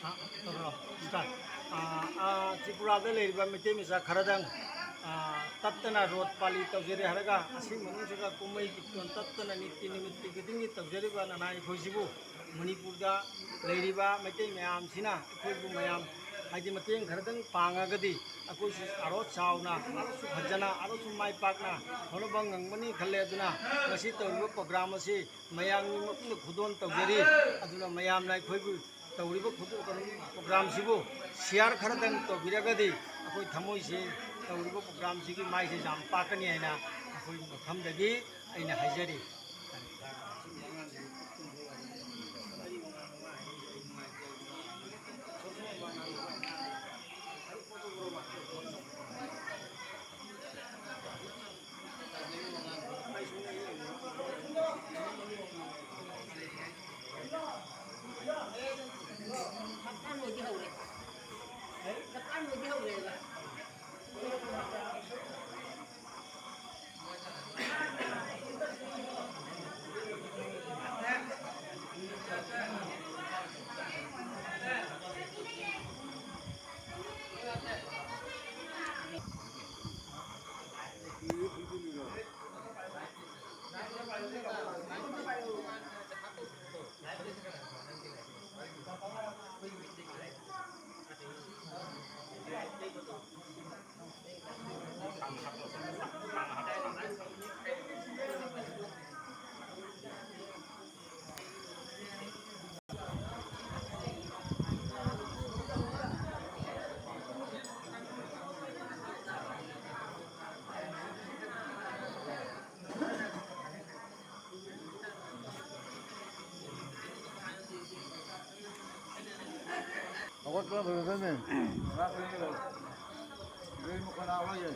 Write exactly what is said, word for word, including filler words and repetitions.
ꯑ, ꯇꯧꯔꯣ꯫ ꯁ꯭ꯇꯥꯔꯠ꯫ ꯑ, ꯑ, ꯇ꯭ꯔꯤꯄꯨꯔꯥꯗ ꯂꯩꯔꯤꯕ ꯃꯩꯇꯩ ꯃꯆꯥ ꯈꯔꯗꯪ, ꯑ, ꯇꯠꯇꯅ ꯔꯣꯠ ꯄꯥꯂꯤ ꯇꯧꯖꯔꯤ ꯍꯥꯏꯔꯒ, ꯑꯁꯤ ꯃꯅꯨꯡꯁꯤꯗ ꯀꯨꯝꯍꯩꯒꯤ ꯐꯤꯔꯣꯜ ꯇꯠꯇꯅ ꯅꯤꯇꯤ ꯅꯨꯃꯤꯠꯀꯤ ꯈꯨꯗꯤꯡꯒꯤ ꯇꯧꯖꯔꯤꯕ ꯅꯅꯥꯏ ꯑꯩꯈꯣꯏꯁꯤꯕꯨ ꯃꯅꯤꯄꯨꯔꯗ ꯂꯩꯔꯤꯕ ꯃꯩꯇꯩ ꯃꯌꯥꯝꯁꯤꯅ ꯑꯩꯈꯣꯏꯕꯨ ꯃꯌꯥꯝ, ꯍꯥꯏꯗꯤ, ꯃꯇꯦꯡ ꯈꯔꯗꯪ ꯄꯥꯡꯉꯒꯗꯤ ꯑꯩꯈꯣꯏꯁꯨ ꯑꯔꯣꯠ ꯆꯥꯎꯅ, ꯑꯔꯣꯠꯁꯨ ꯐꯖꯅ, ꯑꯔꯣꯠꯁꯨ ꯃꯥꯏ ꯄꯥꯛꯅ ꯍꯣꯠꯅꯕ ꯉꯝꯒꯅꯤ ꯈꯜꯂꯦ꯫ ꯑꯗꯨꯅ ꯉꯁꯤ ꯇꯧꯔꯤꯕ ꯄ꯭ꯔꯣꯒ꯭ꯔꯥꯝ ꯑꯁꯤ ꯃꯌꯥꯝꯒꯤ ꯃꯐꯝꯗ ꯈꯨꯗꯣꯜ ꯇꯧꯖꯔꯤ꯫ ꯑꯗꯨꯅ ꯃꯌꯥꯝꯅ ꯑꯩꯈꯣꯏꯕꯨ ꯇꯧꯔꯤꯕ ꯈꯨꯗꯣꯜ, ꯄ꯭ꯔꯣꯒ꯭ꯔꯥꯝꯁꯤꯕꯨ ꯁꯤꯌꯥꯔ ꯈꯔꯗꯪ ꯇꯧꯕꯤꯔꯒꯗꯤ ꯑꯩꯈꯣꯏ ꯊꯃꯣꯏꯁꯦ, ꯇꯧꯔꯤꯕ ꯄ꯭ꯔꯣꯒ꯭ꯔꯥꯝꯁꯤꯒꯤ ꯃꯥꯏꯁꯦ ꯌꯥꯝ ꯄꯥꯛꯀꯅꯤ ꯍꯥꯏꯅ ꯑꯩꯈꯣꯏꯒꯤ ꯃꯐꯝꯗꯒꯤ ꯑꯩꯅ ꯍꯥꯏꯖꯔꯤ꯫ ꯍꯧꯒꯠꯄ ꯐꯖꯅ ꯂꯥꯛꯄꯅꯤꯅ ꯒꯥꯔꯤ ꯃꯈꯣꯟ ꯂꯥꯛꯑꯔꯣꯏꯌꯦ꯫